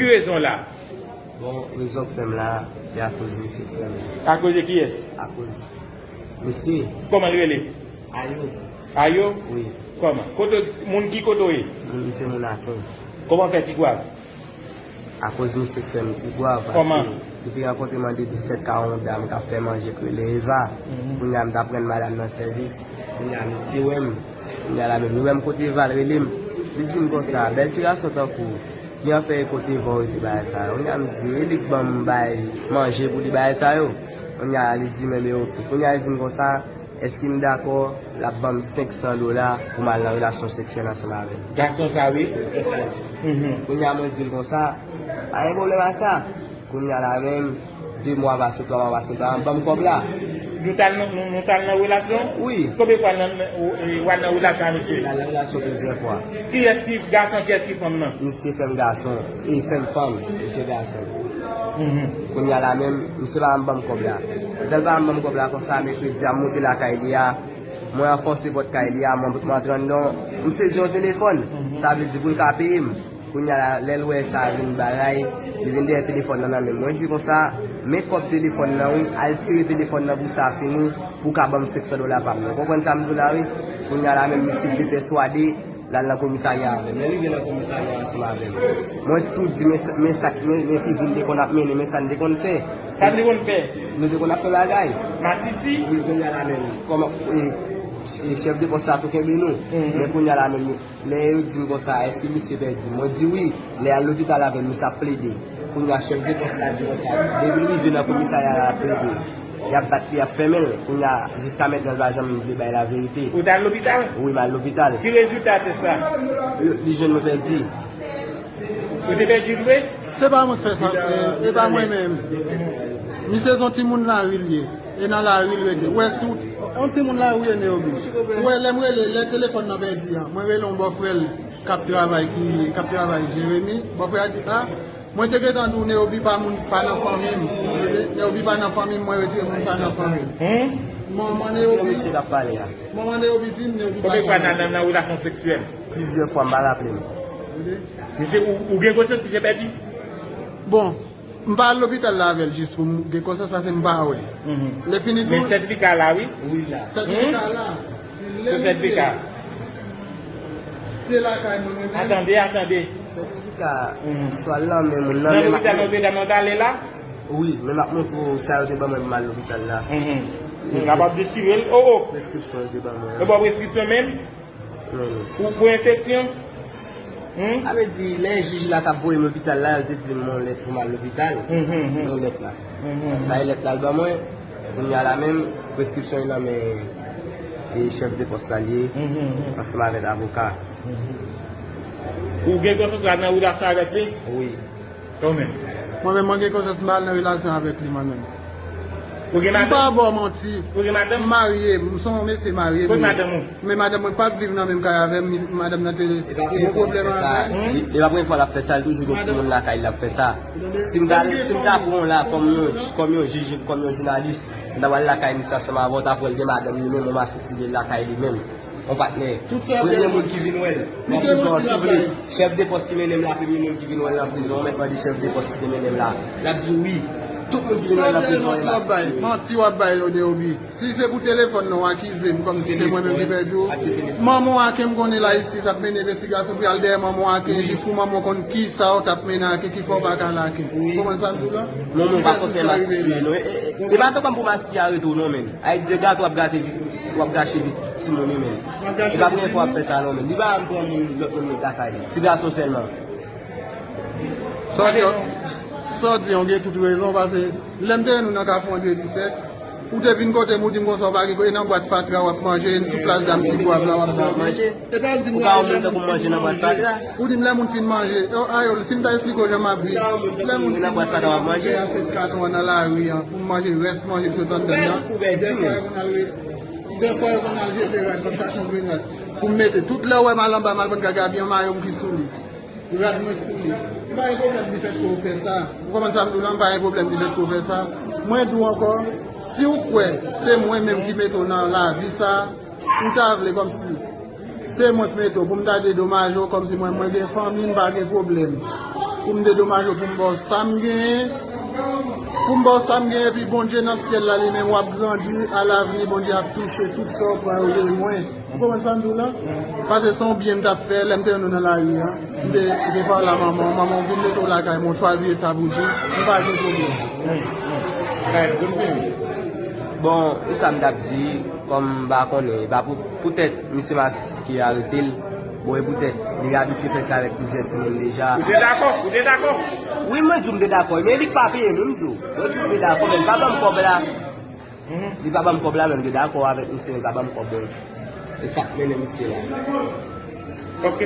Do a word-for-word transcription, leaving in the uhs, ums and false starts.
Ki rezon la? Bon, rezon k fè m la, se akoz misye k fè m la. Akoz de kiyès? Akoz misye. Kòman l rele? Ayo. Ayo? Wi. Kòman? Kote, moun ki kote w ye? Moun, se moun Aken. Kòman fè Tigwav? Akoz misye k fè m Tigwav, paske li te rankontre m an de disèt ka yon dam k ap fè manje k rele Eva. Kounye a m t ap rann madanm nan sèvis. Kounye a misye wè m. Kounye a la menm, li wè m kote Eva, l rele m. Li di m konsa, bèl ti gason tankou w, ki an fè e kote Eva w rete bagay sa yo? Kounye a m di, e li k ban m bay manje pou li bagay sa yo. Kounye a li di, men, men oke. Kounye a li di m konsa, èske m dakò l ap ban m senk san dola pou m al nan relasyon seksyèl ansanm avè l? Gason sa, wi. Wi, se sa l di. Kounye a mwen di l konsa, pa gen pwoblèm a sa. Kounye a la menm, de mwa pase, twa mwa pase, pa ban m kòb la. Nou t al nan, nou, nou t al nan relasyon? Wi. Konbyen fwa nan, nan, ou, e, w al nan relasyon a misye? M al nan relasyon plizyè fwa. Kiyès ki gason, kiyès ki fanm nan? Misye fè m gason, e fè m fanm, misye gason. Kounye a la menm, misye pa janm ban m kòb la. Lè l pa janm ban m kòb la konsa, mèkredi a m moute lakay li a, mwen anfonse pòt kay li a, mwen, mwen antre anndan, m sezi yon telefòn. Sa vle di pou l ka peye m. Kounye a la, lè l wè sa vin bagay, li vin dèyè telefòn nan nan men m. Mwen di konsa, men kòb telefòn nan wi, al tire telefòn nan pou sa fini, pou w ka ban m senk san dola pa m nan. Ou konprann sa m di w la wi? Kounye a la menm misye depèswade, l al nan komisarya avè m. Lè l rive nan komisarya ansanm avè m, mwen tou di men sa, men sa, men, men ki vi n te konn ap mennen, men sa n te konn fè. Sa n te konn fè? Nou te konn ap fè bagay. Masisi? Wi, kounye a la menm, kòman, e, e, chèf de pòs la tou kenbe nou. Men kounye a la menm, lè yo di m konsa, èske misye pèdi? Mwen di wi. Lè y al lopital avè m, misye ap plede. Kounye a chèf de pòs la di konsa, depi l rive nan komisarya a, l ap plede. Y ap bat li, y ap fèmen l. Kounye a, jiska mentnan, l pa janm vle bay laverite. Ou t al lopital? Wi, m al lopital. Ki rezilta tès la? Yo, li jwenn mwen pèdi. Ou te pèdi l vre? Se pa mwen k fè sa, e, e pa mwen menm. Misye se yon timoun lari l ye. E nan lari l rete. Ou wè si w, yon timoun lari w ye, Neobi. Ou wè lè m rele, lè telefòn nan pèdi an, mwen rele yon bòfrè l k ap travay, ki, k ap travay Jeremi. Bòfrè a di, a, mwen te gentan di w Neobi pa moun, pa nan fanmi m. Neobi pa nan fanmi m, mwen retire moun sa nan fanmi m. Manman Neobi, misye k ap pale a. Manman Neobi di m Neobi pa nan fanmi m. Konbyen fwa nan, nan, nan relasyon seksyèl? Plizyè fwa, m pa raple m. Misye, ou, ou gen konsyans misye pèdi? Bon, m pa al lopital la avè l jis pou m gen konsyans paske m pa wè. Lè fini tou. Men sètifika la, wi. Wi, la. Sètifika la. Lè misye sètifika. Te lakay mwen, mwen menm. Atande, atande. Sètifika swa l nan men moun nan, men m ap lopital, nan lopital, nan lopital la? Wi, men m ap montre w sa yo te ban mwen pou m al lopital la. N ap ap dechire l. O, o. Preskripsyon yo te ban mwen. Yo ba w preskripsyon menm? Non, non. Ou pou enfeksyon? Hmm? Sa vle di, lè jij la t ap voye m lopital la, yo te di m yon lèt pou m al lopital. Yon lèt la. Sa e lèt la l ban mwen. Kounye a la menm, preskripsyon yo nan men e chèf de pòs la l ye, ansanm avèk avoka. Ou gen kontrata nan relasyon avèk li? Wi. Ou menm? Mwen menm, mwen gen konsyans m pa al nan relasyon avèk li, mwen menm. Ou gen madanm? M pa ba w manti. Ou gen madanm? M marye, m se yon mesye marye. Kote madanm ou? Men madanm mwen p ap viv nan menm kay avè m, madanm nan te gen pwoblèm avè m. Li, li pa premye fwa l ap fè sa, li toujou gen timoun lakay li ap fè sa. Si m ta, si m ta pran w la kòm yon, kòm yon jij, kòm yon jounalis, m ta pral lakay misye ansanm avè w, w ta pral gen madanm li menm, yon masisi li lakay li menm. Yon patnè. Premye moun ki vin wè l nan prizon an, souple. Chèf de pòs ki mennen m la, premye moun ki vin wè l nan prizon an, mèt mande chèf de pòs ki te mennen m la. L ap di w wi. Tout moun ki vin wè l nan prizon an, e masisi yo ye. Manti w ap bay yo, Neobi. Si se pou telefòn nan w akize m kòmsi se mwen menm ki pèdi w. Manman w Aken, m konnen lajistis ap mennen envestigasyon pou y al dèyè manman w Aken jis pou manman w konn kisa w t ap mennen Aken ki fè w pa ka al Aken. Ou konprann sa m di w la? Non, non, pa konfyans masisi yo non. E, e, e pa tankou m pou masisi a arete w non, menn. Ay, de gato w ap gate, w ap gache vi timoun yo, menn. E pa premye fwa w ap fè sa non, menn. Li pa janm pran moun, lòt moun met lakay li. Ti gason sèlman. Sa w di, sa w di an, w gen tout rezon, paske lè m te jwenn ou nan Kafou an de disèt, ou te vin kote m, ou di m konsa w pa gen kote, e nan bwat fatra w ap manje, e sou plas dam Tigwav la w ap dòmi. E pa di m rale lè moun fin manje. Ou di m lè moun fin manje. Ayol, si m ta esplike w jan m ap viv, lè moun fin manje, m ap manje asèt katon an nan lari an, pou m manje rès manje ki sot anndan l lan. Dèfwa yo konn al re-, dèfwa yo konn al jete rad, m ap chache yon grenn rad pou m mete. Tout lè w wè m al anba, m al pran kaka, byen mayo m ki sou li. Rad mwen sou li. M pa gen pwoblèm difèt ke w fè sa. Ou konprann sa m di w la, m pa gen pwoblèm difèt ke w fè sa. Mwen di w ankò, si w kwè se mwen menm ki mete w nan lavi sa, ou ta vle kòmsi se mwen ki mete w pou m ta dedomaje w, kòmsi mwen, mwen gen fanmi, m pa gen pwoblèm. Pou m dedomaje w, pou m ba w sa m genyen. Pou m ba w sa m genyen, epi Bondye nan syèl la, li menm, w ap grandi, alavni, Bondye ap touche tout sa w pran yo de mwen. Ou konprann sa m di w la? Paske se yon byen m t ap fè, lè m te wè nou nan lari a. M te, m te pale a manman w, manman w vin mete w lakay mwen, w chwazi e sa pou di, m pa gen pwoblèm. Bon, e sa m t ap di, kòm m pa konnen, e pa pou, poutèt misye Mas ki arete l, bon, e poutèt li abitye fè sa avèk plizyè timoun deja. Ou te dakò? Ou te dakò? Wi, mwen di w m te dakò, men li pa peye m, wi, m di w. Mwen di w m te dakò, men li pa ban m kòb la. Li pa ban m kòb la, men m te dakò avèk misye, men li pa ban m kòb, bon. E sa k mennen misye la. Ok.